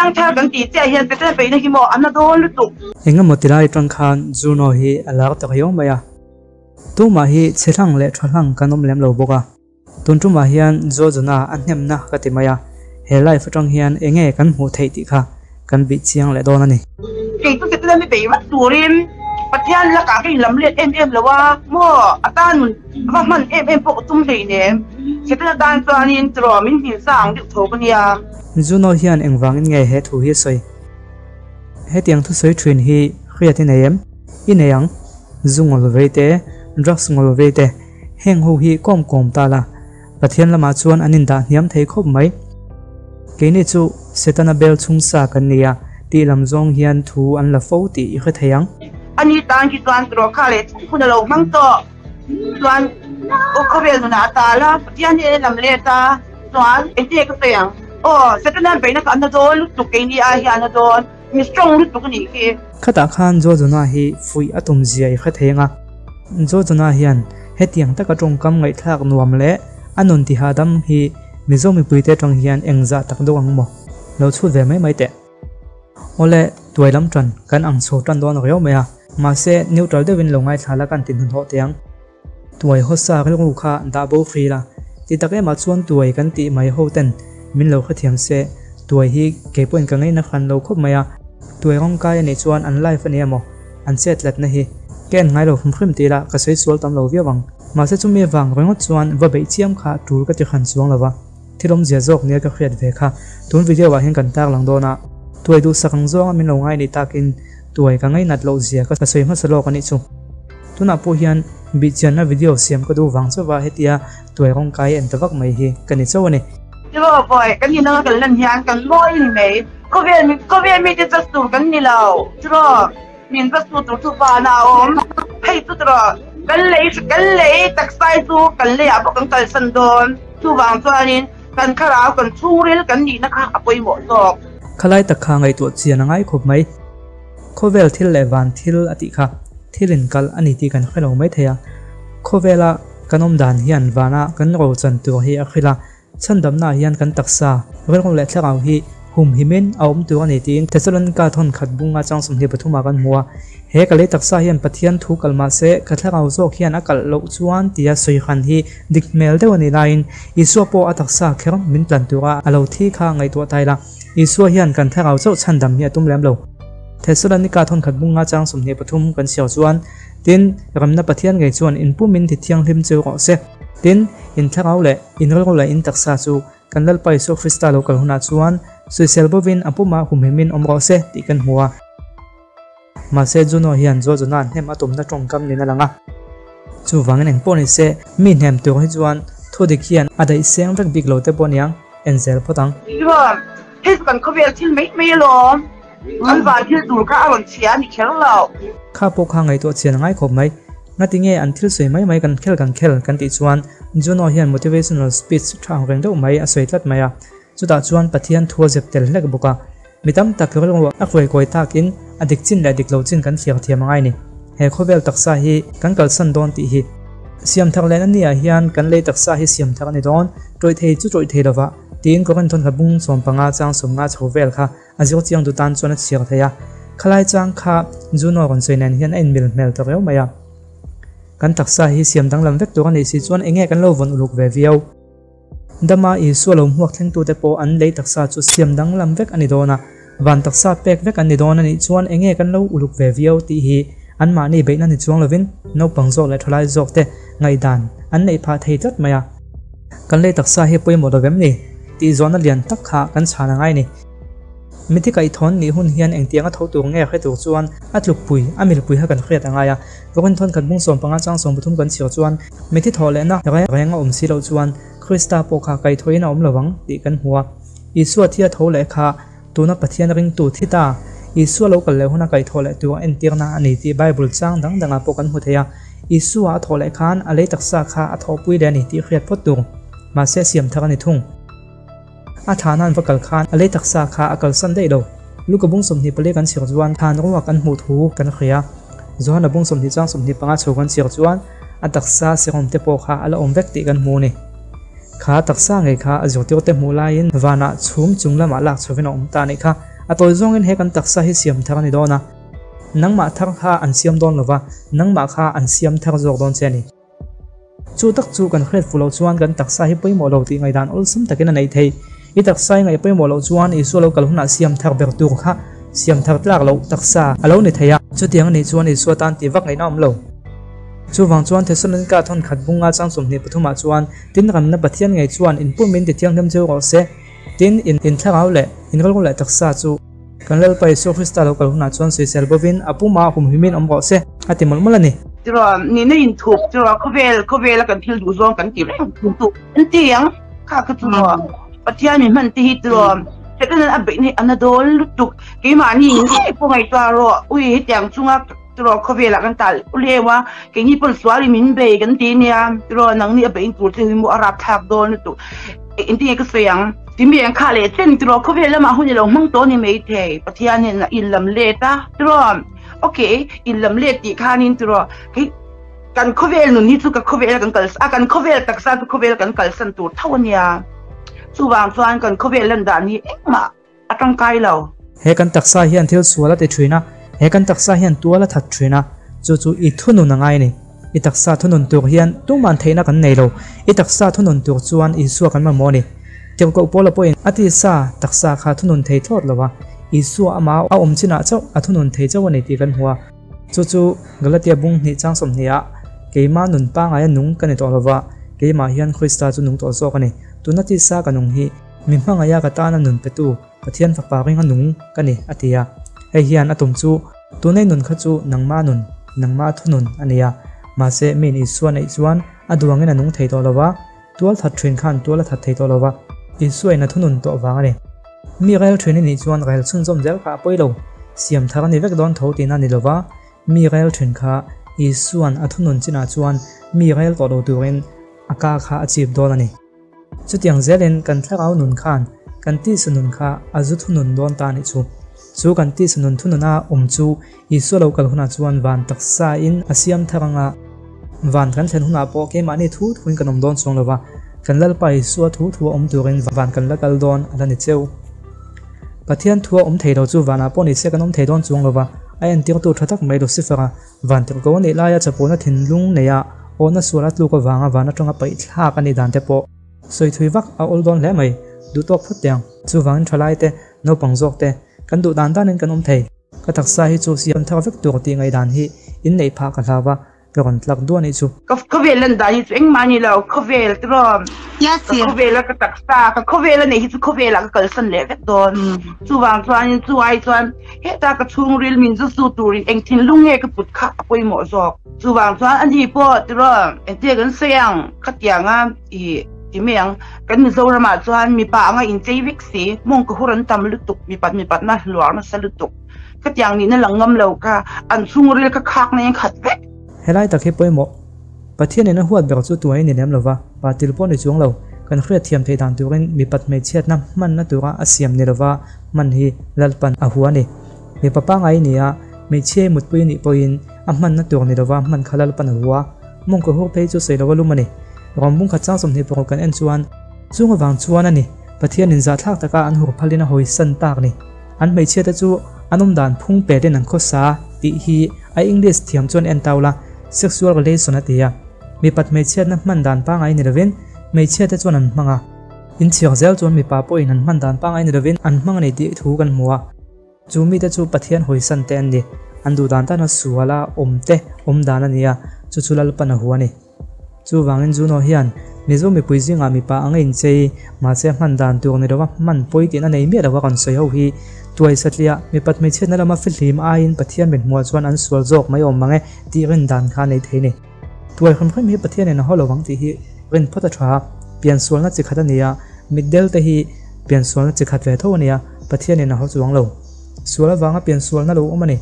Piangthar kan tih chiah hian Petera beihna hi maw a na dawn lutuk. Engemaw ti lai atang khan Juno hi a lar ta riau mai a. Tumah hi chhe hlang leh tha hlang kan awm lem lo bawk a. Tun tumah hian Jojona a hnemna ka ti mai a, he live atang hian enge kan hmuh theih tih kha kan bih chiang leh dawn a ni. Kei chu Setana mi bei vat turin Pathian lakah ka inlam let em em lo a, maw a tan nun va hman em em pawh ka tum hleinem. Setana tan chuanin tiraw min hmin sa ang deuh tho ka nia. Juno hian engvangin nge he thu hi a sawi? Hetiang thusawi thin hi hriat i nei em? I nei ang. Zu ngawl vei te, drugs ngawl vei te, heng ho hi kawm kawm ta la, Pathian lamah chuan an indah hniam thei khawp mai. Keini chu Setana bel chhung sa kan ni a, tih lam zawng hian thu an la fo tih i hre thei ang. Ani tan khi chuan tiraw kha leh chhung hun a lo hmang tawh chuan aw khawvel nunah a tal a, Pathian hi a lam let a, chuan engtin nge ka sawi ang? Aw Setana beihna kha a na dawn lutuk keini ai hian a na dawn. Mi strong lutuk a nih khi. Khatah khan Jojona hi fuih a tum zia i hre thei ang a. Jojona hian hetiang taka tawngkam ngaihthlak nuam leh a nun ti hahdam hi Mizo mipuite atang hian engzah tak deuh ang maw? Lo chhut ve mai mai teh. Awle, tuai lam tan kan ang chho tan dawn riau mai a, mahse neutral deuhin lo ngaithla la kan ti hnuhnawh teh ang. Tuai hawsa rilru kha dah bo hri la, ti tak emah chuan tuai kan tih mai ho ten min lo hrethiam se, tuai hi kei pawhin ka ngaihna hran lo khawp mai a, tuai rawng kai a nih chuan an life a ni emaw an chet tlatna hi ka en ngai lo hrim hrim ti ila ka sawi sual tam lo viau ang. Mahse chumi avang ringawt chuan va beih chiam kha tul ka ti hran chuang lo va, thil awmzia zawk nia ka hriat ve kha tun video ah hian kan tarlang dawn a, tuai duhsak ang zawnga min lo ngai nih takin tuai ka ngainat loh zia ka sawi hmasa lawk a nih chu. Tunah pawh hian bihchianna video siam ka duh vang chauh a, hetia tuai rawng kai en ta vak mai hi ka ni chauh a ni. Tiraw vawi kan inang a kan lan hian kan mawi ni mai. Khawvel mi khawvel mite just tur kan ni lo. Tiraw min just tu tur chu vana a awm. Hei chu tiraw kan lei kan lei taksa hi chu kan leiah pawh kan kalsan dawn. Chuvang chuanin kan thlarau kan chhungril kan nihna kha a pawimawh zawk. Khalai tak kha ngaihtuah chian a ngai khawp mai. Khawvel thil leh van thil a tih kha thil inkal a ni tih kan hre lo mai thei a. Khawvela kan awm dan hian vana kan rochan tur hi a hrilh a, chhandamnaah hian kan taksa, rilru leh thlarau hi humhimin a awm tur a ni tiin Thesalonika thawn khat bunga chang 23 ah kan hmu a. He ka lei taksa hian Pathian thu kal mah se ka thlarau zawk hian a kalh loh chuan tia sawi han hi dik hmel deuh a nih laiin Isua pawh a taksa kher min tlan tura a lo thi kha ngaihtuah ta ila. Isua hian kan thlarau chauh chhandam hi a tum lem lo. Thesalonika thawnkhat bunga chang 23 kan chhiar chuan, Tin, remna Pathian ngei chuan in pumin ti thianghlim chu rawh se. Tin, in thlarau leh in rilru leh in taksa chu kan Lalpa Isua Krista lo kal hunah chuan sawisel bovin a pumah humhimin awm rawh se tih kan hmu a. Mahse, Juno hian Zuazuna hnem a tumna tawngkam niin a lang a. Chuvangin engpawh ni se, mi hnem tur hi chuan thu dik hian a daih seng vek bik lo te pawh niang, en zel phawt ang. Chuan, hei chu kan khawvel thil mai mai alawm, kan van thil tur kha a rawn chhia a ni kher lo. Kha pawh kha ngaihtuah chian a ngai khawp mai. Ngati nge an thil sawi mai mai kan khel kan khel kan tih chuan Juno hian motivational speech tha ang reng deuh mai a sawi tlat mai a. Chutah chuan Pathian thu a zep tel hlek bawk a. Mi tam tak rilru a hruaikawi takin a dik chin leh dik lo chin kan thlir thiam a ngai ni. He khawvel taksa hi kan kalsan dawn tih hi. Siam thar lehna ni ah hian kan lei taksa hi siam thar a ni dawn, tawih thei chu tawih thei lova, tiin Korinthon hla bung 15 chang 50 chho vel kha a zir chiang duh tan chuan a chhiar thei a. Khalai chang kha Juno rawn sawi nen hian a inmil hmel ta riau mai a. Kan taksa hi siam danglam vek tur a nih si chuan enge kan lo vawn uluk ve viau. Dama Isua lo hmuak thlengtute pawh an lei taksa chu siam danglam vek a ni dawn a, van taksa pek vek an ni dawn a nih chuan enge kan lo uluk ve viau tih hi anmahni beihna ni chuang lovin naupang zawk leh thalai zawkte ngaihdan an neih phah thei tlat mai a. Kan lei taksa hi pawimawh lo vem ni tih zawhna lian tak kha kan chhan a ngai ni. Mithi kaihthawhn nih hun hian engtianga tho tur nge hre tur chuan a tlukpui, a milpui kha kan hriat a ngai a. Vawiin thawn khat bung 15 chang 13 kan chhiar chuan mithi thawh lehna reng a awm si loh chuan Krista pawh kha kaihthawhin a awm lo vang tih kan hmu a. Isua thi a tho leh kha tuna Pathian ringtu thi ta, Isua lo kal leh huna kaihthawh leh tur entirna a ni tih Bible chang dang dangah pawh kan hmu thei a. Isua a thawh leh khan a lei taksa kha a thawhpui leh a ni tih hriat phawt tur. Mahse siam thar a ni thung. A thlan an va kal khan a lei taksa kha a kalsan daih lo. Luka bung 24 kan chhiar chuan thlan ruak an hmuh thu kan hria. Johana bung 20 chang 25 chho kan chhiar chuan a taksa serhawm te pawh kha a la awm vek tih kan hmu a ni. Kha taksa ngei kha a zirtirte hmuh laiin vanah chhum chung lamah lak chhovin a awm ta a nih kha. A tawi zawngin he kan taksa hi siam thar a ni dawn a, nangmah thar kha an siam dawn lova, nangmah kha an siam thar zawk dawn che a ni. Chu tak chu kan hriat fuh loh chuan kan taksa hi pawimawh lo tih ngaihdan awlsam takin a neih theih. I taksa i ngaih pawimawh loh chuan Isua lo kal hunah siam thar ber tur kha siam thar tlak loh taksa a lo ni thei a. Chutiang a nih chuan Isua tan tih vak ngaihna a awm lo. Chuvang chuan Thesalonika thawnkhat bunga chang 23 ah chuan tin ramna Pathian ngei chuan in pum in ti thianghlim cheu rawh se, tin in thlarau leh in rilru leh taksa chu Kan Lalpa Isua Krista lo kal hunah chuan sawisel bovin a pumah humhimin awm rawh se, a ti mawlh mawlh a ni. Tiraw, nihna inthup tiraw, khawvel, khawvela kan thil duh zawng kan ti reng thung tu an ti ang, kha kha chu maw Pathian min hman te hi tiraw, Satan a beih na hi a na dawn lutuk, keimahni in ngei pawh ngaihtuah rawh, ui hetiang chunga tiraw khawvelah kan tal uleu a, keini pawn sual in min bei kan ti nia, tiraw nangni a beih tur che hi maw a rapthlak dawn lutuk, engtin nge ka sawi ang. Timi ang kha leh chen tiraw khawvel lamah hun i lo hmang tawh a ni maithei Pathian hian a in lam let a tiraw ok in lam let tih khanin tiraw hei kan khawvel nun hi chu ka khawvel a kan kal a kan khawvel taksa chu khawvel kan kalsan tur tho a nia chuvang chuan kan khawvel lan dan hi engmah a tangkai lo. He kan taksa hian thil sual a ti thin a, he kan taksa hian tual a that thin a, chu chu i thunun a ngai a ni. I taksa thunun tur hian tuman theihna kan nei lo. I taksa thunun tur chuan Isua kan mamawh a ni. Tirhkoh Paula pawhin a tisa taksa kha thunun thei thlawt lo a, Isua amah a awm chinah chauh a thunun thei chauh a ni tih kan hmu a. Chu chu Galatia bung hnih chang sawmhnih ah keimah nun pangaia nung ka ni tawh lo va, keimah hian Krista chu nung tawh zawk a ni. Tuna tisa ka nung hi mi hmangaia ka tana nun petu Pathian fapa ringa nung ka ni, a ti a. Hei hian a tum chu, Tunei nun kha chu nangma nun, nangma thunun a ni a. Mahse, miin Isua neih chuan a duangin a nung thei tawh lo va, tual that thin khan tual a that thei tawh lo va, Isuain a thunun tawh vang a ni. Mi rel thin i nih chuan rel chhunzawm zel kha a pawi lo, siam thar a ni vek dawn tho tihna a ni lo va, mi rel thin kha Isua'n a thunun chinah chuan mi rel tawh lo turin a ka kha a chip dawn a ni. Chutiang zelin kan thlarau nun khan kan tisa nun kha a zu thunun dawn ta anih chu. Chu kan tisa nun thununa awm chu Isua lo kal hunah chuan van taksa in a siam thar anga van kan thlen hunah pawh keimahni thu thuin kan awm dawn chuang lova, kan Lalpa Isua thu thu a awm turin van kan la kal dawn a la ni cheu. Pathian thu a awm thei lo chu vanah pawh nise kan awm thei dawn chuang lova, a entirtu tha tak mai Lucifer-a Van tirhko a nih laia chapawhna thinlung neia awhna sual a tluk avanga van atanga paih thlak a nih dan te pawh sawi thui vak a awl dawn hle mai, duh tawk phawt teh ang. Chuvangin thalai te, naupang zawk te, kan duh dan danin kan awm thei. Ka taksa hi chu siam thar vek tur tih ngaihdan hi inneih phah ka hlau va, Ka rawn tlak duah nih chu. Ka khawvel lan dan hi chu engmah ni lo, khawvel tiraw ka khawvel a ka taksa ka khawvel a neih hi chu khawvel ah ka kalsan leh vek dawn. Chuvang chuanin chu ai chuan heta ka chhungril min zu su turin eng thinlung nge ka put kha a pawimawh zawk. Chuvang chuan ani pawh tiraw engtia kan sawi ang khatianga i ti mai ang kan Mizoram ah chuan mipa anga inchei vek si mawng ka hur an tam lutuk mipat mipatna hluar nasa lutuk. Khatiang nihna lang ngam lo kha an chhungril ka khak na in khat vek. Helai tak hi pawimawh. Pathian in a huat ber chu tuai ni lem lova, pa til pawh ni chuang lo. Kan hriat thiam theih dan turin mipat hmeichhiatna hmanna tura a siam ni lova hman hi Lalpan a hua a ni. Mipa pangai ni a, hmeichhiai mutpui nih pawhin a hmanna tur ni lova hman kha Lalpan a hua. Mawngkaw hur phei chu sawi lova lum a ni. Rawmbung khat chang 26 kan en chuan chung avang chuan a ni Pathian in zahthlak taka an hur phalin a hawisan tak ni. An hmeichhia te chu an awm dan phung pet in an khawsa tih hi a English thiam chuan en tau la, sexual relation a ti a. Mipat hmeichhiatna hman dan pangai ni lovin hmeichhia te chuan an hmang a. Inchhiar zel chuan mipa pawhin an hman dan pangai ni lovin an hmang a ni tih thu kan hmu a. Chu mite chu Pathian hawisan te an ni. An duh dan tana suala awm te awm dan a ni a, chu chu Lalpan a hu a ni. Chuvangin Juno hian Mizo mipui zingah mipa anga inchei, mahse hman dan tur ni lova hman pawi tihna nei miah lova kan sawi ho hi tuai satliah mipat hmeichhiatna lama fihlim aiin Pathian mit hmuah chuan an sual zawk mai awm mang e tih rin dan kha a nei thei ni. Tuai hrim hrim hi Pathianin a haw lo ang tih hi rin phawt a tha a, piansualna chi khat a ni a, mitdel te hi piansualna chi khat ve tho a ni a, Pathianin a haw chuang lo. Sual avanga piansualna lo awm a ni.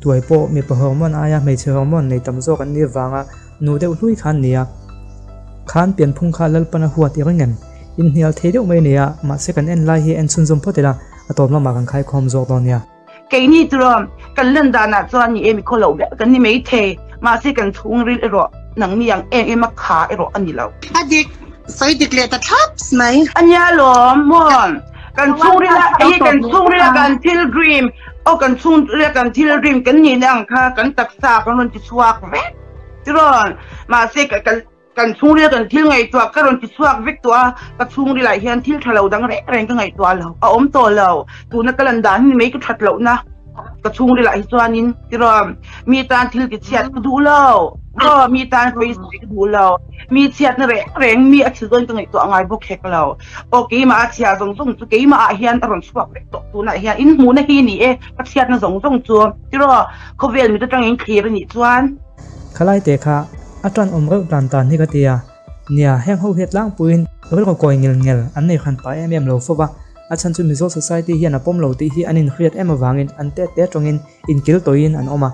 Tuai pawh mipa hormone aia hmeichhe hormone nei tam zawk an nih avanga Nu deuh hlui khan nia. Khan pianphung kha Lalpan a huat i ring em? Inhnial thei deuh mai a nia, mahse kan en lai hi en chhunzawm phawt ila, a tawp lamah kan khaikhawm zawk dawn nia. Keini tura kan lan danah chuan ni e mi khawlo ber kan ni mai thei, mahse kan chhungril erawh nangni ang em em a kha erawh a ni lo. A dik, sawi dik leh ta thlaps mai. A nia lawm maw? Kan chhungrila hei kan chhungrila kan thil dream aw kan chhungrila kan thil dream kan nihna ang kha kan taksa kan rawn ti chhuak vek tirawn mahse kan kan chhungrila kan thil ngaihtuah ka rawn ti chhuak vek tawh a ka chhungrilah hian thil tha lo dang reng reng ka ngaihtuah lo a awm tawh lo tuna ka lan dan hi ni mai ka that lohna ka chhungrilah hi chuanin tirawn mi tan thil ti chhiat ka duh lo aw mi tan pawi ka duh lo mi chhiatna reng reng mi a thi zawn ka ngaihtuah ngai bawk hek lo. Aw keimah a chhia zawng zawng chu keimah ah hian a rawn chhuak vek tawh tunah hian in hmuhna hi ni e ka chhiatna zawng zawng chu tiraw khawvel mit atangin thlir a nih chuan. Khalai te kha a tan awm reuh tan tan hi ka ti a, nia heng ho hi tlangpuiin rilru kawi ngel ngel an nei hran pah em em lo fo va, a chhan chu Mizo society hian a pawm lo tih hi an inhriat em avangin an tet te tawngin inkil tawiin an awm a,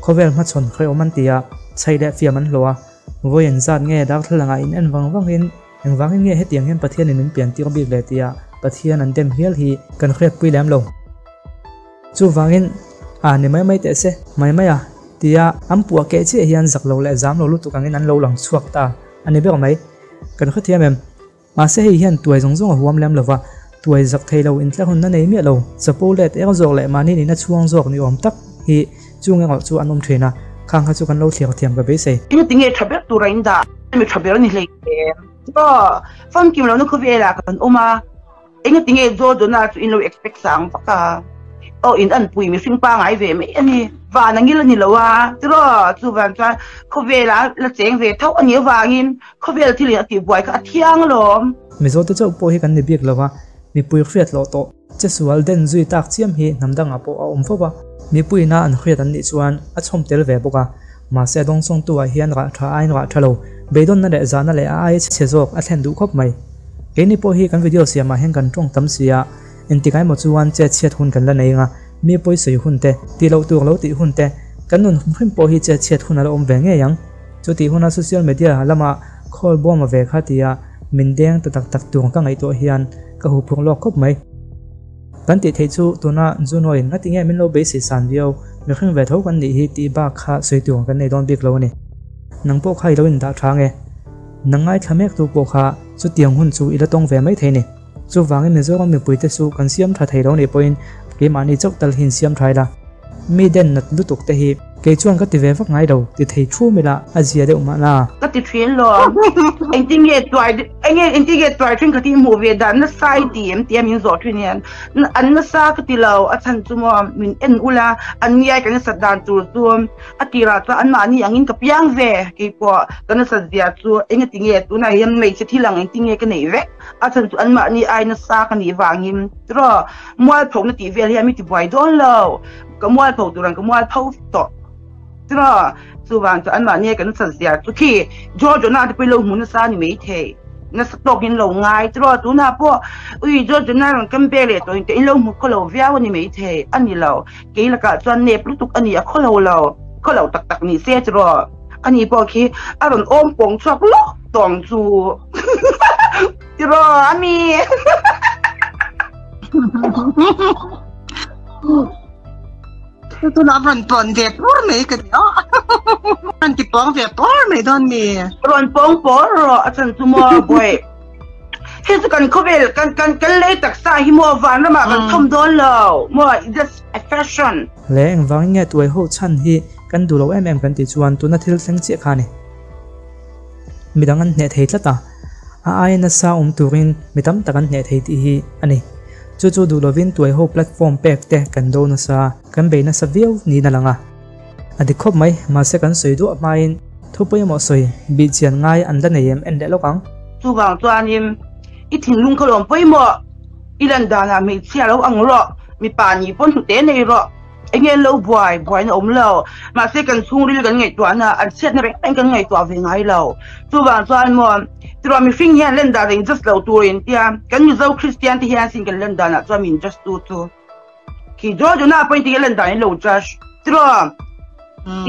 khawvel hmachhawn hrehawm an ti a, chhaih leh fiam an hlawh a, vawi an zat nge darthlalangah in en vang vangin Engvangin nge hetiang hian Pathianin min pian tir bik le tia Pathian an dem hial hi kan hriatpui lem lo. Chuvangin, A ni mai mai teh se, mai mai a, tia an puah keh chiah hian zak lo leh zam lo lutuk angin an lo lang chhuak ta a ni ber mai. Kan hrethiam em? Mahse hei hian tuai zawng zawng a huam lem lo va, tuai zak thei lo inthlahunna nei miah lo, chapo let er zawk leh mahni nihna chhuang zawk ni awm tak hi Chung erawh chu an awm thin a, khang kha chu kan lo thlir thiam ka beisei. Eng tinge tha ber tur a in dah? Mi tha ber a ni hlei em? Aw, famkim lohna khawvelah kan awm a, eng tinge Jordana chu in lo expect sang vak a? Aw, in anpui mihring pangai ve mai a ni, van a ngil a ni lo a, tiraw? Chuvang chuan khawvelah la cheng ve tho a nih avangin khawvel thil in a tihbuai kha a thiang alawm. Mizo te chauh pawh hi kan ni bik lo a, mipui hriat loh tawh. Chesual den zui tak chiam hi hnam dangah pawh a awm fo va, mipuiina an hriat an nih chuan a chhawm tel ve bawk a, mahse a dawngsawngtu-ah hian rah tha aiin rah tha lo, beidawnna leh zahna leh a aia chhe zawk a thlen duh khawp mai. Keini pawh hi kan video siamah hian kan tawng tam si a, engtikah emaw chuan chet chhiat hun kan la nei anga, mi pawi sawi hun te, tih loh tur lo tih hun te, kan nun hrim hrim pawh hi chet chhiat hun a la awm ve ngei ang. Chutih huna social media lama call bawm a ve kha tia min deng ta tak tak tur ka ngaihtuah hian, Ka huh phung lawk khawp mai. Kan tih theih chu tuna Juno-in ngati nge min lo beisei san viau, mihring ve tho kan nih hi tih bak kha sawi tur kan nei dawn bik lo a ni. Nang pawh kha i lo indah tha nge? Nang ngaithla mek tu pawh kha chutiang hun chu i la tawng ve mai thei ni. Chuvangin Mizoram mipuite chu kan siam tha thei lo nih pawhin keimahni chauh tal hi insiam tha ila. Mi den nat lutuk te hi kei chuan ka ti ve vak ngai lo, ti thei thum ila a zia deuh mahna. Ka ti thin lo, engtin nge tuai enge engtin nge tuai thin kha ti hmuh ve dan nasa i ti em tia min zawh thin hian an nasa ka ti lo, a chhan chu maw min en ula an ngiai ka nasat dan tur chu a tirah chuan anmahni angin ka piang ve keipawh ka nasat zia chu engati nge tunah hian hmeichhe thil ang engtin nge ka neih vek a chhan chu anmahni ai nasa ka nih vangin tiraw. Mualpho na tih vel hian mi ti buai dawn lo, ka mualpho tur ang ka mualpho tawh tiraw, chuvang chu anmahni a kan chan zia chu khi Georgiana te pawh lo hmu nasa ni maithei, nasa tawk in lo ngai tiraw, tunah pawh ui Georgiana rawn kam ve leh tawh in in lo hmu khaw lo viau a ni maithei, a ni lo, kei lakah chuan nep lutuk a ni a khaw lo lo, khaw lo tak tak ni se tiraw, ani pawh khi a rawn awm pawng chhuak lawk tawh ang chu. Tiraw ami. Tu na ron pon ve pur mai ka ti a. Ron ti pong ve pur mai don mi. Ron pong por ro a chan chu mo boy. Hei chu kan khawvel kan kan kan lei taksa hi mo van rama kan thom don lo mo just a fashion. Le engvangin nge tuai ho chhan hi kan duh lo em em kan tih chuan tuna thil thleng chiah kha a ni. Midang an hneh thei tlat a, a aia nasa awm turin mi tam tak an hneh thei tih hi a ni. Chu chu duh lovin tuaiho platform pek te kan do nasa, kan bei nasa viau niin a lang a. A dik khawp mai, mahse kan sawi duah hmain thu pawimawh sawi bih chian ngai an la nei em en leh lawk ang. Chuvang chuanin i thinlung kha lawm pawimawh, i lan danah hmeichhia lo ang rawh, mipa nih pawn hnute nei rawh. Enge an lo buai, buaina awm lo. Mahse kan chhungril kan ngaihtuahna, an chhiatna reng reng kan ngaihtuah ve ngai lo. Chuvang chuan maw, tiruah mihring hian len dan eng just lo tur in tia, kan Mizo Kristian te hian sin kan len danah chuan min just tu chu. Khi Georgiana pawhin tinge len dan in lo judge. Tiruah,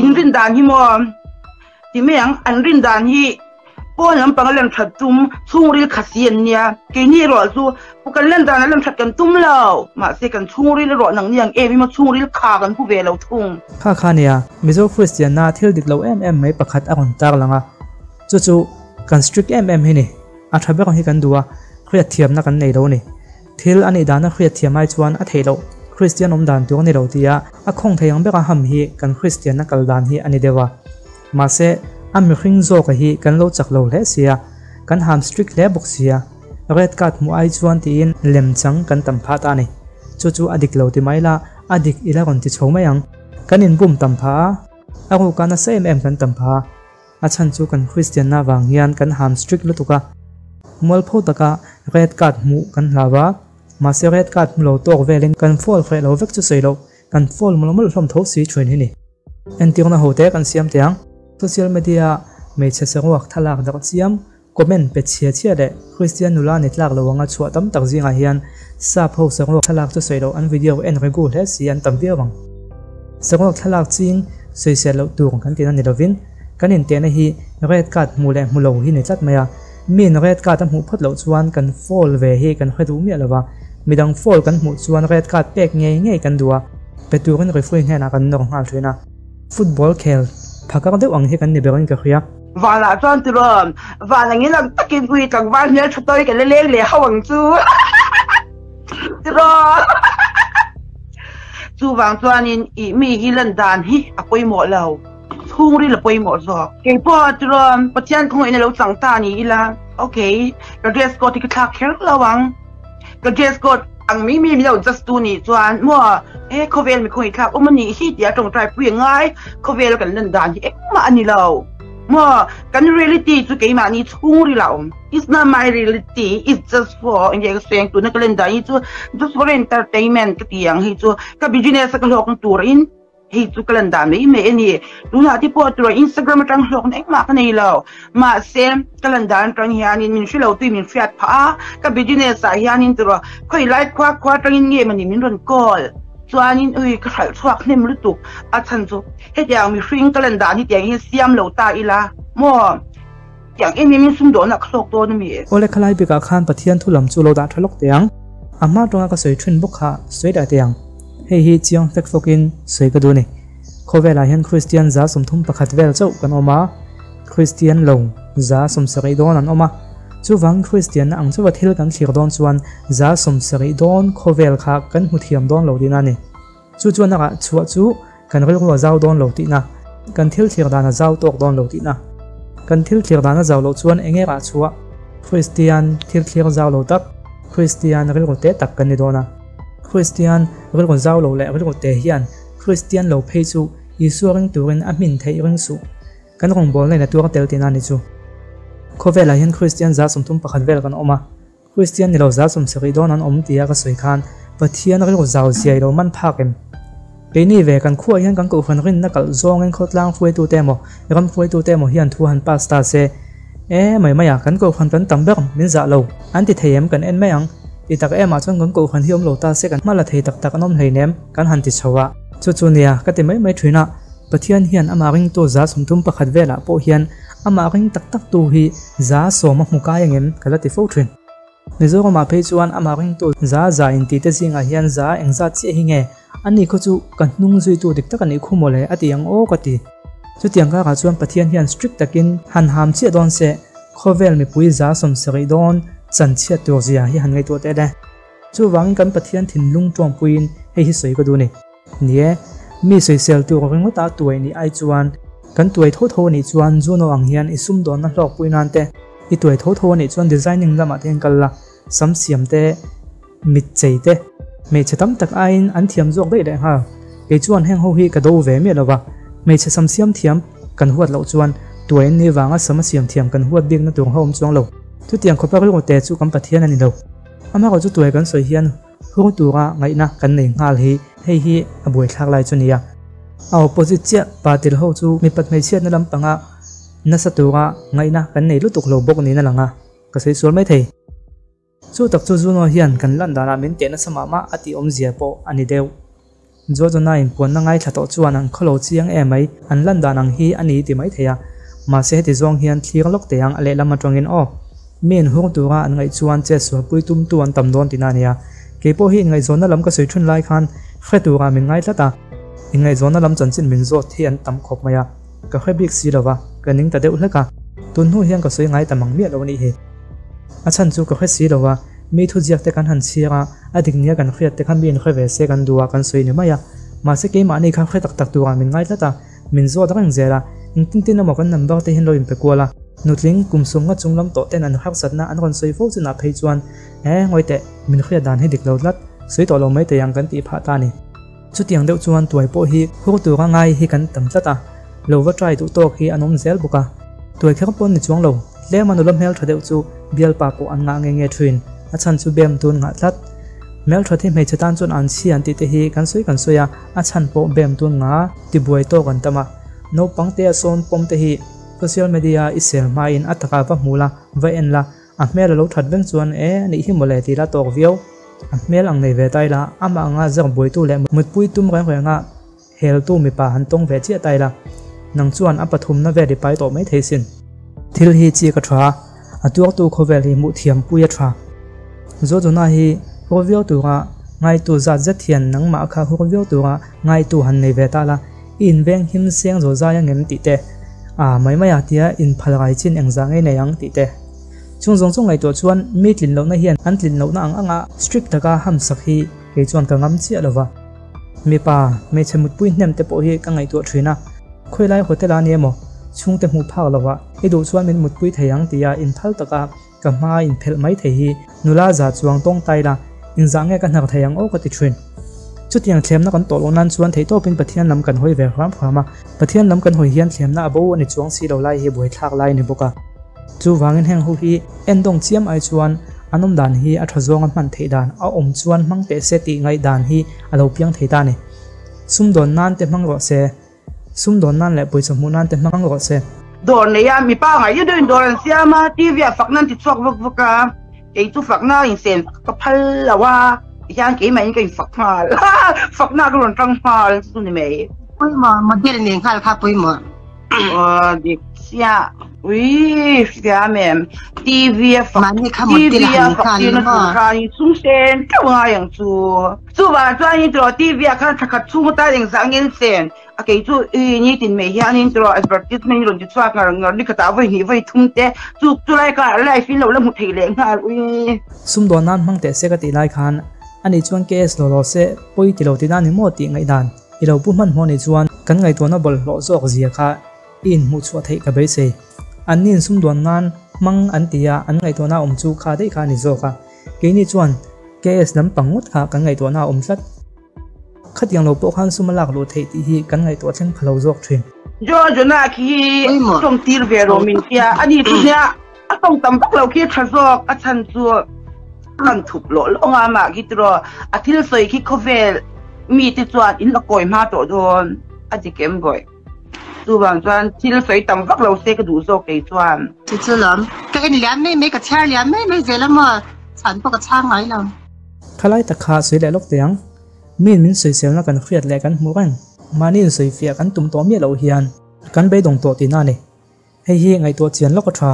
in rin dan hi maw, ti mai ang, an rin dan hi Pawn lampang a lem that tum chhungril kha si an nia. Keini erawh chu pu kan len dan a lem that kan tum lo. Mahse kan chhungril erawh nang ni ang em emaw chhungril kha kan pu ve lo thung. Kha kha nia, Mizo Kristianna thil dik lo em em mai pakhat a rawn tar lang a. Chu chu kan strict em em hi ni. A tha ber hi kan duh a, hriatthiamna kan nei lo a ni. Thil a nih dana hriat thiam ai chuan a theih loh, Kristian awm dan tur a ni lo tia a khawng thei ang bera ham hi kan Kristianna kal dan hi a ni deuh a. Mahse, a mihring zawka hi kan lo chak lo hle sia, kan ham strict hle bawk sia, red card hmuh ai chuan tiin lem chang kan tam phah ta a ni. Chu chu a dik lo ti mai la, a dik ila rawn ti chho mai ang. Kan inbum tam phah a, a ruka nasa em em kan tam phah a. A chhan chu kan Kristianna vang hian kan ham strict lutuk a, mualpho taka red card hmuh kan hlau a, mahse red card hmu lo tawk velin kan foul hreh lo vek chu sawi loh, kan foul mawlh mawlh hlawm tho si thin hi ni. Entirna ho te kan siam teh ang. Social media hmeichhe saruak thlalak darh chiam, comment pe chhia chhia leh Kristian nula ni tlak lo anga chhuah tam tak zingah hian sap ho saruak thlalak chu sawi loh an video en regu hle si an tam viau ang. Saruak thlalak ching sawisel loh tur kan tihna ni lovin kan intehna hi red card hmu leh hmu lo hi ni tlat mai a, miin red card a hmuh phawt loh chuan kan foul ve hi kan hre duh miah lova, midang foul kan hmuh chuan red card pek ngei ngei kan duh a, pe turin referee hnenah kan nawr nghal thin a. Football khel phakar deuh ang hi kan ni berin ka hria. Vanah chuan tirawn van angin ang takin ui tlangval hmel tha tawi ka la leng leh ho ang chu tirawn chuvang chuanin i mi hi lan dan hi a pawimawh lo chhungril a pawimawh zawk keipawh tirawn Pathian khawngaihna lo chang ta ni ila okay ka dress code hi ka thlak kher lo ang ka dress code ang mi mi milo just tu nih chuan maw e khawvel mi khawngaih thlak awm anih hi tia tawngtai pui a ngai khawvel kan lan dan hi engmah ani lo maw kan reality chu keimahni chhungril a awm it's not my reality it's just for enge ka sawi ang tuna ka lan dan hi chu just for entertainment ka ti ang hei chu ka business a ka hlawkna turin Hei chu ka lan dah mai mai a ni. Tunah te pawh tura Instagram atang hlawkna engmah ka nei lo. Mahse, ka lan dan atang hianin min hre lo tui min hriat phah a, ka business ah hianin tura khawi lai khua khua atangin nge mawni min rawn call. Chuanin ui ka hralh chhuak hnem lutuk a chhan chu hetiang mihring ka lan dan hi tiang hian siam lo ta ila maw? Tiang em em in sumdawhna ka hlawk dawn a mi? Awle khalai bikah khan Pathian thu lam chu lo dah tha lawk teh ang. A hma tawnga ka sawi thin bawk kha sawi dah teh ang. Hei hi chiang fek fawkin sawi ka duh a ni. Khawvelah hian Kristian 31 vel chauh kan awm a, Kristian lo 70 dawn an awm a. Chuvang Kristianna ang chauha thil kan thlir dawn chuan 70 dawn khawvel kha kan hmu thiam dawn lo tihna a ni. Chu chuan a rah chhuah chu kan rilru a zau dawn lo tihna, kan thil thlir dan a zau tawk dawn lo tihna. Kan thil thlir dan a zau loh chuan eng nge rah chhuah? Kristian thil thlir zau lo tak, Kristian rilru te tak kan ni dawn a. Kristian rilru zau lo leh rilru te hian Kristian lo phei chu Isua ring turin a hmin theih ring suh. Kan rawngbawlna in a tuar tel tihna a ni chu. Khawvelah hian Kristian 31 vel kan awm a. Kristian ni lo 70 dawn an awm tia ka sawi khan Pathian rilru zau ziai lo man phak em? Keini ve kan khuaah hian kan kohhran rinna kalh zawngin khawtlang hruaitute emaw ram hruaitute emaw hian thu han pass ta se, E mai mai a, kan kohhran kan tam ber min zah lo, an ti thei em kan en mai ang. Ti tak em ah chuan kan kohhran hi awm lo ta se kan hma la thei tak tak an awm hleinem kan han ti chho a. Chu chu nia ka ti mai mai thin a, Pathian hian amah ringtu 31 velah pawh hian amah ring tak tak tu hi 10% a hmu kai angem ka la ti fo thin. Mizoramah phei chuan amah ringtu za za inti te zingah hian za engzat chiah hi nge a ni khaw chu ka hnung zuitu dik tak a nih khu mawle a ti ang aw ka ti. Chutiang karah chuan Pathian hian strict takin han ham chiah dawn se khawvel mipui 70 dawn chan chhiat tur zia hi han ngaihtuah teh le. Chuvangin kan Pathian thinlung tawngpuiin hei hi sawi ka duh a ni. Ni e, mi sawisel tur ringawta tuai nih ai chuan kan tuai tho tho anih chuan Juno ang hian i sumdawnna hlawkpui nan te, i tuai tho tho anih chuan designing lamah te hian kal la, sam siam te, mit chei te, hmeichhe tam tak aiin an thiam zawk daih leh nghal. Kei chuan heng ho hi ka do ve miah lova, hmeichhe sam siam thiam kan huat loh chuan tuai an nih vanga sam a siam thiam kan huat bikna tur ho awm chuang lo. Chutiang khawpa rilru te chu kan Pathian a ni lo. Amaherawhchu chu tuai kan sawi hian Hur tura ngaihna kan nei nghal hi hei hi a buaithlak lai chu nia. A opposite chiah pa tel ho chu mipat hmeichhiatna lampanga nasa tura ngaihna kan nei lutuk lo bawk niin a lang a, ka sawi sual mai thei. Chu tak chu Juno hian kan lan danah min teh nasa mah mah a tih awmzia pawh a ni deuh. Jojo-na inpuanna ngaithla tawh chuan an khawlo chiang em mai, an lan dan ang hi a ni ti mai thei a. Mahse heti zawng hian thlir lawk teh ang a lehlam atangin aw. Mi inhur tura an ngaih chuan chet sualpui tumtu an tam dawn tihna a nia. Kei pawh hi inngaihzawnna lam ka sawi thun lai khan hre tura min ngai tlat a. Inngaihzawnna lam chanchin min zawt hi an tam khawp mai a. Ka hre bik si lova, ka ning ta deuh hlek a. Tun hnu hian ka sawi ngai ta mang miah lo a nih hi. A chhan chu ka hre si lova. Mi thuziak te kan han chhiar a, a dik nia kan hriat te kha mi inhre ve se kan duh a kan sawi ni mai a. Mahse keimahni kha hre tak tak turah min ngai tlat a, min zawt reng zel a, engtin tin emaw kan number te hian lo inpe kual a. Nutling kum sumnga chung lam tawh ten an harsatna an rawn sawi fo chinah phei chuan, E, ngawi teh, min hriat dan hi dik lo tlat, sawi tawh lo mai thei ang kan tih phah ta a ni. Chutiang deuh chuan tuai pawh hi hur tura ngai hi kan tam tlat a, lo va try duh tawk hi an awm zel bawk a. Tuai kher pawn ni chuang lo, tlema nula hmeltha deuh chu bialpa pawh an ngah nge nge thin, a chhan chu bem tun ngah tlat. Hmelthat hi hmeichhe tan chuan an chhi an tih te hi kan sawi kan sawi a, a chhan pawh bem tun ngah tibuai tawk an tam a. Naupang te a sawn pawm te hi social media i sel hmain a takah va hmu la, va en la, A hmel a lo that veng chuan e nih hi mawle tih la tawk viau. A hmel ang nei ve ta ila, amah anga zar buaitu leh mutpui tum reng renga heltu mipa han tawng ve chiah ta ila, nang chuan a pathumna vel i pai tawh mai thei sin. Thil hi chi ka tha, a tuartu khawvel hi hmuh thiam pui a tha. Zawjuna hi hur viau tura ngaitu zat zet hian nangmah kha hur viau tura ngaitu han nei ve ta la, i inveng him seng zo zai angem tih te, a mai mai a tia inphal rai chin engzah ngei nei ang tih te. Chung zawng zawng ngaihtuah chuan mi tlin lohna hian an tlin lohna ang anga strict taka hamsak hi kei chuan ka ngam chiah lova. Mipa, hmeichhe mutpui hnem te pawh hi ka ngaihtuah thin a, khawilai hotel a ni emaw, chhungte hmuh phak lova i duh chuan min mutpui thei ang tia inphal taka ka hma inphelh mai thei hi nula za chuang tawng tai la, inzah nge ka hnar thei ang aw ka ti thin. Chutiang thlemna kan tawh loh nan chuan theihtawpin Pathian lam kan hawi ve hram hram a, Pathian lam kan hawi hian thlemna a bo a ni chuang si lo lai hi buaithlak lai a ni bawk a. Chuvangin heng ho hi endawng chiam ai chuan an awm dan hi a tha zawnga hman theih dan a awm chuan hmang teh se tih ngaih dan hi a lo piang thei ta a ni. Sumdawn nan te hmang rawh se, sumdawn nan leh pawisa hmuh nan te hmang rawh se. Dawr nei a, mipa ngai deuh deuhin dawr an siam a, TV ah fakna an ti chhuak vak vak a, kei chu fakna insen ka phal lo a, tihian keimahin ka infak nghal, fakna ka rawn tang nghal chu ni mai. Pawimawh, model nen nghal kha pawimawh. Aw dik chiah. Ui hria mem TV a fak Mahni kha mut TV ila a han fak nghal tirna maw? tur khan in sum sen teuh ngai ang chu. Chuvang chuan in tiraw TV ah khan thla khat chhung atan engzah nge sen a kei chu i nitin mai hian in tiraw advertisement in rawn ti chhuak ngar ngar ni khatah vawi hnih vawi thum te chu chulai kha live in lo la hmu thei leh nghal ui. Sumdawn nan hmang teh se ka tih lai khan ani chuan KS lo lo se pawi ti lo tih na ni maw tih ngaihdan. I lo pu hmanhmawh nih chuan kan ngaihtuahna bawlhhlawh zawk zia kha i inhmuh chhuah theih ka beisei. Anni insumdawn nan hmang an ti a, an ngaihtuahna awm chu kha daih kha a ni zawk a. Keini chuan KS lampang ngawt kha kan ngaihtuahna a awm tlat. Khatiang lo pawh khan sum a lak luh theih tih hi kan ngaihtuah thleng pha lo zawk thin. John Jonah khi hi tawng tir ve rawh min tia, ani chu nia a tawng tam vak lo khi a tha zawk, a chhan chu kan thup lawh lawh anga amah khi tiraw a thil sawi khi khawvel mite chuan in la kawi hma tawh dawn a ti kem bawih. Chuvang chuan thil sawi tam vak lo se ka duh zawk kei chuan. Chu chu lawm. Ka en liam mai mai, ka chhiar liam mai mai zel a maw? Chhan pawh ka chhang ngai lo. Thalai tak kha sawi leh lawk teh ang. Miin min sawiselna kan hriat leh kan hmuh reng. Mahni insawifiah kan tum tawh miah loh hian kan beidawng tawh tihna a ni. Hei hi ngaihtuah chian lawk a tha.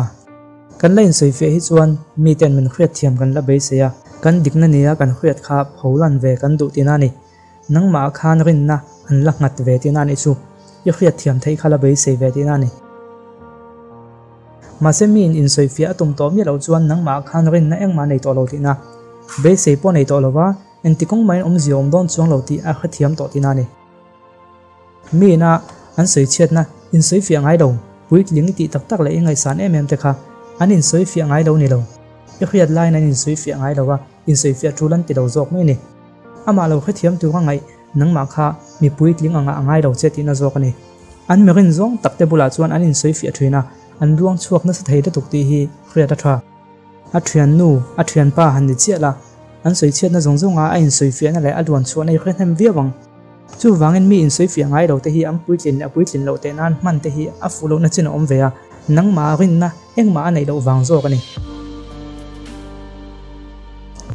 Kan la insawifiah hi chuan miten min hriat thiam kan la beisei a, kan dikna nia kan hriat kha pho lan ve kan duh tihna a ni. Nangmah khan rinna an la nghat ve tihna a nih chu. I hriat thiam theih kha la beisei ve tihna a ni. Mahse miin insawifiah a tum tawh miah loh chuan nangmah khan rinna engmah nei tawh lo tihna. Beisei pawh nei tawh lova, engti kawng mahin awmzia awm dawn chuang lo tih a hrethiam tawh tihna a ni. Mi ina an sawi chhiatna insawifiah ngai lo, puitling i tih tak tak leh i ngaihsan em em te kha an insawifiah ngai lo ni lo. I hriat laiin an insawifiah ngai lo a, insawifiah tul an ti lo zawk mai a ni. Amah lo hrethiam tura ngaih nangmah kha mi puitling angah a ngai lo che tihna zawk a ni. An mi rin zawng tak te bulah chuan an insawifiah thin a, an luang chhuak nasa thei lutuk tih hi hriat a tha. A thiannu, a thianpa han ni chiah la, an sawichhiatna zawng zawnga a insawifiahna leh a luan chhuahna i hre hnem viau ang. Chuvangin mi insawifiah ngai lo te hi an puitlin leh a puitlin loh teh nan hman te hi a fuh lohna chin a awm ve a, nangmah rinna engmah a neih loh vang zawk a ni.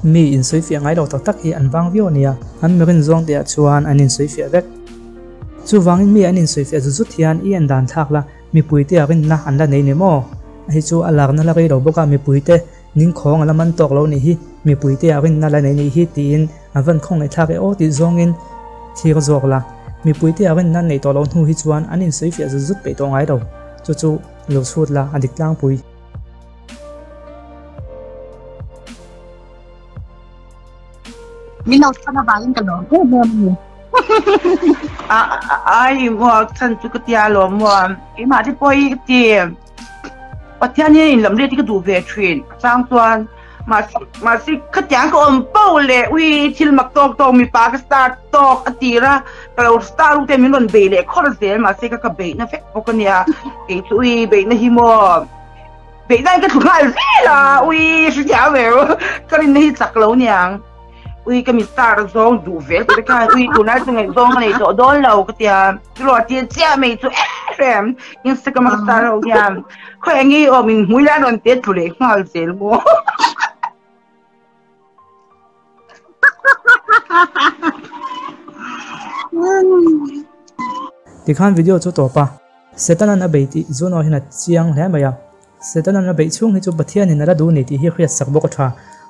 Mi insawifiah ngai lo tak tak hi an vang viau a nia, an mi rin zawng te ah chuan an insawifiah vek. Chuvangin mi an insawifiah zut zut hian i en dan thlak la, Mipuite a rinna an la nei ni maw? Hei chu a larna la rei lo bawk a, mipuite ningkhawng a la man tawk lo nih hi, mipuite a rinna la nei nih hi tiin a van khawngaih thlak e aw tih zawngin thlir zawk la. Mipuite a rinna an neih tawh loh hnu hi chuan an insawifiah zut zut peih tawh ngai lo. Chu chu lo chhut la a dik tlangpui. Min lo chhan avangin ka lawm em em a ni. A ai maw chhan chu ka tia lawm maw keimah te pawh hi ka ti Pathian hian in lam let hi ka duh ve thin a chang chuan mahse mahse khatiang ka awm poh leh ui thil mak tawk tawk mipa ka start tawk a tir a ka lo star u te min rawn bei leh khawr zel mahse ka ka beihna vek bawk a nia kei chu ui beihna hi maw beihna in ka thlu nghal zel a ui hrethiam ve ka rinna hi chak lo niang. Ui ka mi star zawng duh vel tih te khan ui tunlai chu ngaihzawng ka nei tawh dawn lo ka tia chu a tir chiah mai chu em em Instagram a ka star ho hian khawi eng nge i awm in hmui lai rawn te tlu leh nghal zel maw. Tikhan video chu tawp a, Setanan a bei tih Juno hian a chiang hle mai a. Setana'n a beih chhung hi chu Pathianin a la duh ni tih hi hriat sak bawk a tha.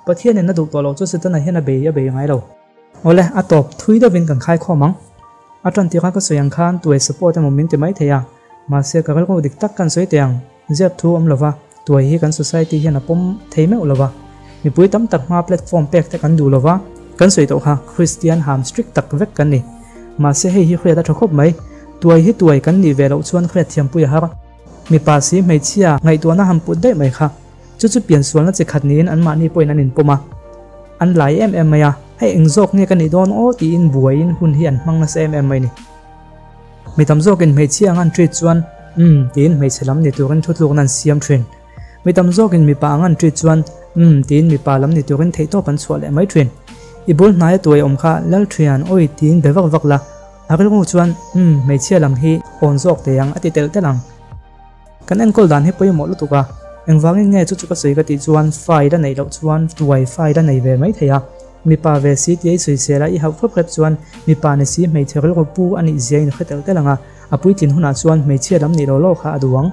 Pathianin a duh tawh loh chu Setana hian a bei a bei ngai lo. Awle, a tawp thui deuhin kan khai khawm ang. A tan tirha ka sawi ang khan tuai support emaw min ti mai thei a, mahse ka rilru dik tak kan sawi teh ang. Ziak thu awm lova, tuai hi kan society hian a pawm thei meuh lova. Mipui tam tak hma platform pek te kan duh lova, kan sawi tawh kha Christian ham strict tak vek kan ni. Mahse hei hi hriat a tha khawp mai. Tuai hi tuai kan nih ve loh chuan hriat thiampui a har. Mipa si hmeichhia ngaihtuahna han put daih mai kha chu chu piansualna chi khat niin anmahni pawhin an inpawm a, an lai em em mai a, hei eng zawk nge ka nih dawn aw tiin buaiin hun hi an hmang nasa em em mai ni. Mi tam zawkin hmeichhia ang an treat chuan umm tiin hmeichhe lam ni turin thutlukna an siam thin. Mi tam zawkin mipa ang an treat chuan umm tiin mipa lam ni turin theihtawp an chhuah leh mai thin. I bul hnaia tuai awm kha Lalthian awi tiin be vak vak la, A rilru chuan, Umm, hmeichhia lam hi awn zawk thei ang a ti telh telh ang. Kan enkawl dan hi pawimawh lutuk a, engvangin nge chu chu ka sawi ka tih chuan file a neih loh chuan tuai file a nei ve mai thei a. Mipa ve si tia i sawisel a i hauh hrep hrep chuan mipa ni si hmeichhe rilru pu a nih zia in hre telh telh ang a, a puitlin hunah chuan hmeichhia lam nih lo lo kha a duh ang.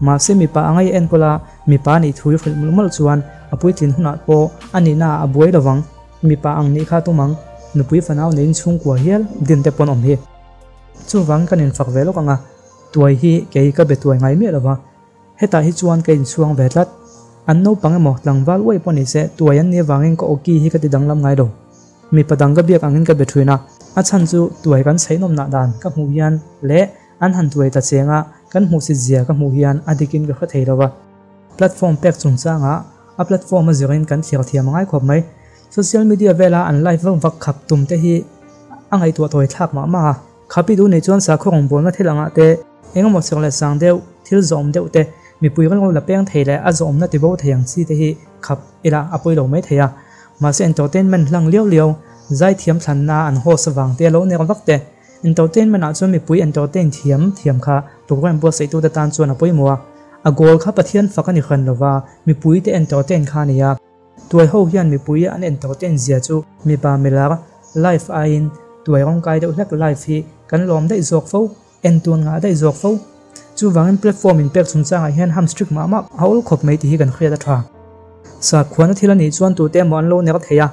Mahse mipa anga i enkawl a, mipa nih thu i hrilh mawlh mawlh chuan a puitlin hunah pawh a nihna ah a buai lovang. Mipa ang nih kha tum ang, nupui fanau neiin chhungkua hial din te pawn awm hi. Chuvang kan infak ve lawk ang a, tuai hi kei ka be tuai ngai miah lo va, hetah hi chuan ka inchhuang ve tlat. An naupang emaw tlangval uaih pawh ni se tuai an nih avangin ka awki hi ka ti danglam ngai lo. Mipa dang ka biak angin ka be thin a, a chhan chu tuai kan chheihnawmnah dan ka hmuh hian leh an han tuai ta cheng a, kan hmuhsit zia ka hmuh hian a dikin ka hre thei lo va. Platform pek chungchangah a platform a zirin kan thlir thiam a ngai khawp mai. Social media vela an live vak vak khap tum te hi a ngaihtuah tawi thlak mah mah a. Khapi duh nei chuan sakhaw rawngbawlna thil angah te, engemaw chhek leh sang deuh, thil zawhawm deuh te, mipui rilru la peng thei leh a zawhawmna tibo thei ang chi te hi khap ila a pawi lo mai thei a. Mahse entertainment hlang liau liau, zaithiam thlanna an host avang te lo nek vak te, Entertainment ah chuan mipui entertain thiam thiam kha program buatsaih tute tan chuan a pawimawh a, a goal kha Pathian fak a ni hran lova, mipui te entertain kha a ni a. Tuai ho hian mipui an entertain zia chu mipa milar live aiin tuai rawngkai deuh hlek live hi kan lawm daih zawk fo, entuan ngah daih zawk fo. Chuvangin platform in pek chungchangah hian ham strict mah mah a awl khawp mai tih hi kan hriat a tha. Sakhuana thil a nih chuan tute emaw an lo ner thei a,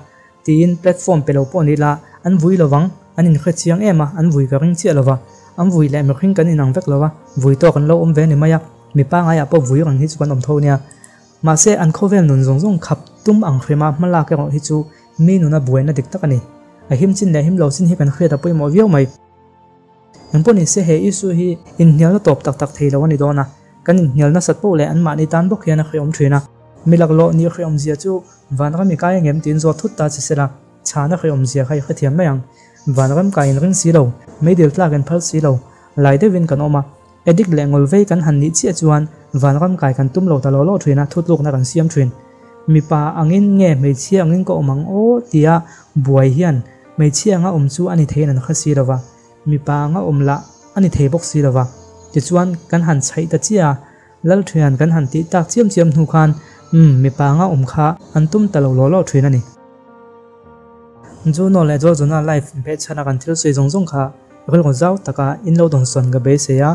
Tiin platform pe lo pawh ni ila an vui lo vang, an inhre chiang em a, an vui ka ring chiah lo va, an vui leh mihring kan inang vek lo a, vui tawk an lo awm ve ni mai a, mi pangaiah pawh vui reng hi chu kan awm tho nia. Mahse an khawvel nun zawng zawng khap tum ang hrima hma lak erawh hi chu mi nuna buaina dik tak a ni. A him chin leh him lo chin hi kan hriat a pawimawh viau mai. Engpawh ni se he issue hi inhnialna tawp tak tak thei lo a ni dawn a, kan inhnial nasat poh leh anmahni tan bawk hian a hrehawm thin a. Mi laklawh nih hrehawm zia chu Vanram i kai angem tiin zawt thut ta che sela, chhana hrehawm zia kha i hrethiam mai ang. Vanram kai in ring si lo, meidil tlak in phal si lo, lai deuhin kan awm a. Addict leh ngawlvei kan han nih chiah chuan Vanram kai kan tum lo ta law law thin a, thutlukna kan siam thin. Mipa angin nge hmeichhia angin ka awm ang aw tia buai hian hmeichhia anga awm chu a ni theiin an hre si lova, mipa anga awm lah a ni thei bawk si lova. Tichuan kan han chhaih ta chiah a, Lalthian kan han tih tak chiam chiam hnu khan umm mipa anga awm kha an tum ta lo law law thin a ni. Juno leh Jojona live behchhana kan thil sawi zawng zawng kha rilru zau taka in lo dawnsawn ka beisei a,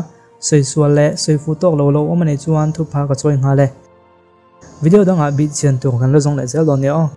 sawi sual leh sawi fuh tawk lo lo awm a nih chuan thupha ka chawi nghal e. Video dangah bih chian tur kan la zawng leh zel dawn nia aw.